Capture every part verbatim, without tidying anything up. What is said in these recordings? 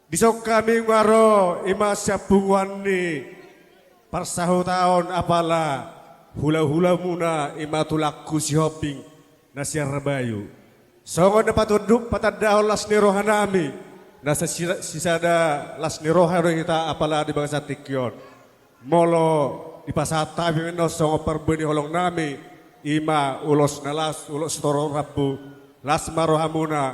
Dison hami nunga ro, i ma sian punguan ni parsahutaon apala hulahulamuna, i ma tulangku Sihombing na sian Rabayu. Songon na patunduk patandahon las ni rohanami, na sasida-, sisada las ni roha do hita apala di bagasan tingki on. Molo dipasahat hami annon songon parbue ni holongnami, i ma ulos na las, ulos sitorop rambu, las ma rohamuna,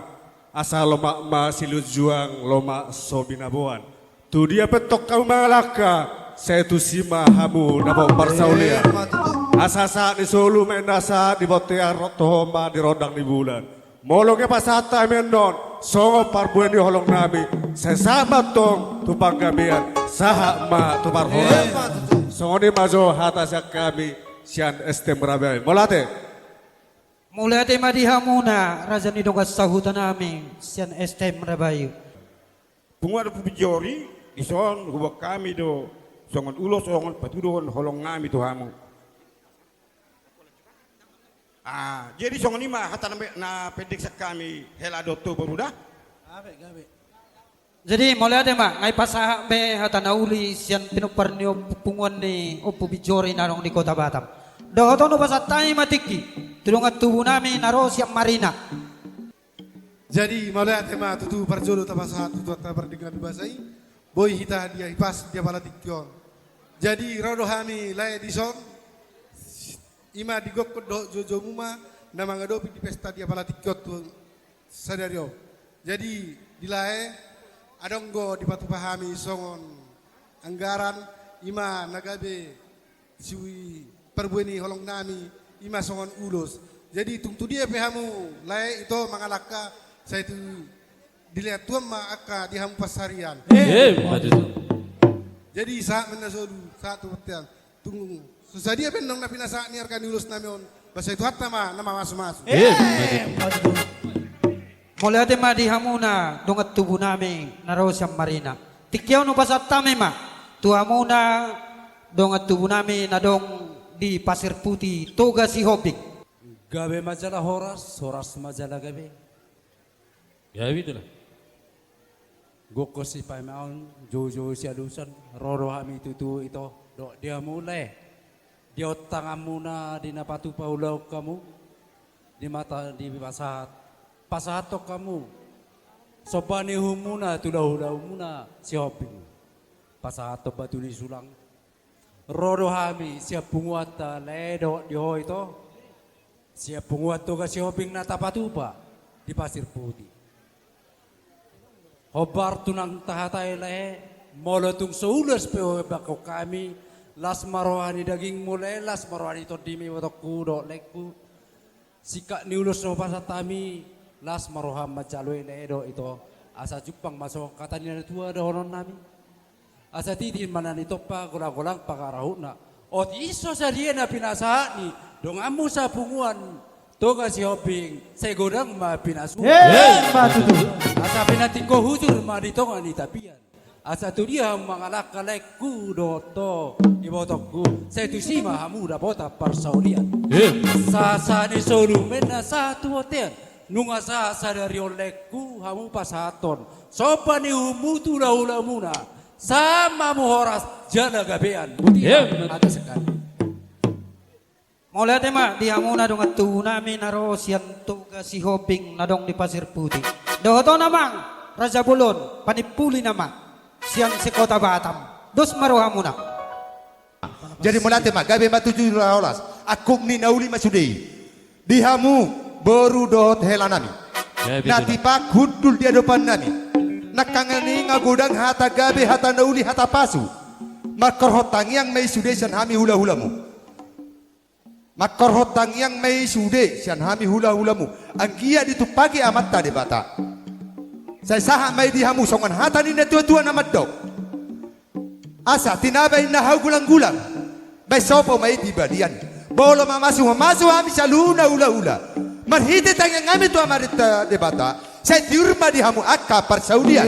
asa lomak ma silinjuang, lomak so binaboan. Tu dia pe antong hamu mangalangka, sai tusi ma hamu dapot parsaulian. Asa sahat ni solu ma inna sahat di bontean, ro tu ho ma di rondang ni bulan. Molo nunga pasahat hami annon songon parbue ni holongnami, sai sahat ma antong tu panggabean, sahat ma tu parhorasan. Songon i ma jo hata sian hami sian S T M Rabayu. Mauliate. Mauliate ma di hamuna raja ni dongan sahutanami sian S T M Rabayu. Punguan Ompu Binjori, dison huboan hami do songon ulos, songon patuduhon holongnami tu hamu. Ah, jadi songon i ma hata na, na pendek sian hami, hela dohot ho boru da. Gabe, gabe. Jadi mauliate ma, nunga dipasahat be hata na uli sian pinompar ni ompu, punguan ni Ompu Binjori na adong di Kota Batam. Dohot on hupasahat hami ma tingki tu dongan tubunami na ro sian Marina. Jadi mauliate ma tutu, parjolo tapasahat tu Tuhanta pardenggan basa i, boi hita dihipas di apala tingki on. Jadi ro do hami lae dison, i ma di gokhon dohot joujoumu ma na mangadopi di pesta di apala tingki on tu sadari on. Jadi di lae, adong do dipatupa hami songon anggaran, i ma na gabe si parbue ni holongnami, i ma songon ulos. Jadi tung tu dia pe hamu lae ito mangalangka, sai tu dilehon Tuhan ma angka di hamu pansarian. Eh, betul. Jadi sahat ma inna solu, sahat tu bontean. Tung so sadia pe annon na pinasahat ni arga ni ulosnami on, ba sai Tuhanta ma na mamasumasu. Eh, betul. Mauliate ma di hamuna dongan tubunami na ro sian Marina. Tingki on hupasahat hami ma tu hamuna dongan tubunami na adong di Pasir Putih, Toga Sihombing. Gabe ma jala horas, horas ma jala gabe. Ya, itulah. Gokhon sipaimaon, joujou sialusan, ro do hami tutu ito dohot di hamu lae. Di tanganmuna di na patupa ulaon hamu, di mata di pasahat, pasahathon hamu somba ni uhumuna tu hulahula muna Sihombing. Pasahathon batu ni sulang. Ro do hami sian punguanta lae dohot di ho ito, sian punguan Toga Sihombing na tapatupa di Pasir Putih. Hombar tu naung tahatai lae, molo tung so ulos pe hubahen hami, las ma roha ni dagingmu lae, las ma roha ni tondimi ibotongku dohot laengku. Singkat ni ulos na hupasahat hami, las ma roham manjalo i lae dohot ito, asa jumpang ma songon hata ni na tua dohononnami. Asa titi ma na nitompa, golanggolang pangarahutna. Otik i so sadia na pinasahat ni donganmu sapunguan Toga Sihombing, sai godang ma pinasuna. Emma tutu. Asa pinantikhon hujur ma di tonga ni tapian. Asa tu dia hamu mangalangka laengku dohot ho ibotongku, sai tusi ma hamu dapotan parsaulian. Emma. Sahat ni solu ma inna sahat tu bontean. Nunga sahat sadari on laengku hamu pasahathon somba ni uhummu tu hulahulamuna. Sahat ma hamu horas jala gabean. Botima. Emma. Hata sekali. Mauliate ma di hamuna dongan tubunami na ro sian Toga Sihombing na adong di Pasir Putih. Dohot on amang, Raja Bolon, panimpuli nama sian se-Kota Batam. Dos ma rohamuna. Jadi mauliate ma, gabe ma tutu jala horas. Angkup ni na uli ma sude i. Di hamu boru dohot helanami. Gabe. Na tutu. Tipak hundul di adopannami. Nangkaningan godang hata gabe, hata na uli, hata pasu. Mangkorhon tangiang ma i sude sian hami hulahulamu. Mangkorhon tangiang ma i sude sian hami hulahulamu, anggiat ditumpaki Amanta Debata. Sai sahat ma i di hamu songon hata ni natuatua na mandok: Asa tinaba inna hau gulanggulang, baen sopo ma i di balian. Molo mamasumasu hami saluhutna hulahula, marhite tangiangnami tu Amanta Debata, sai tiur ma di hamu angka parsaulian.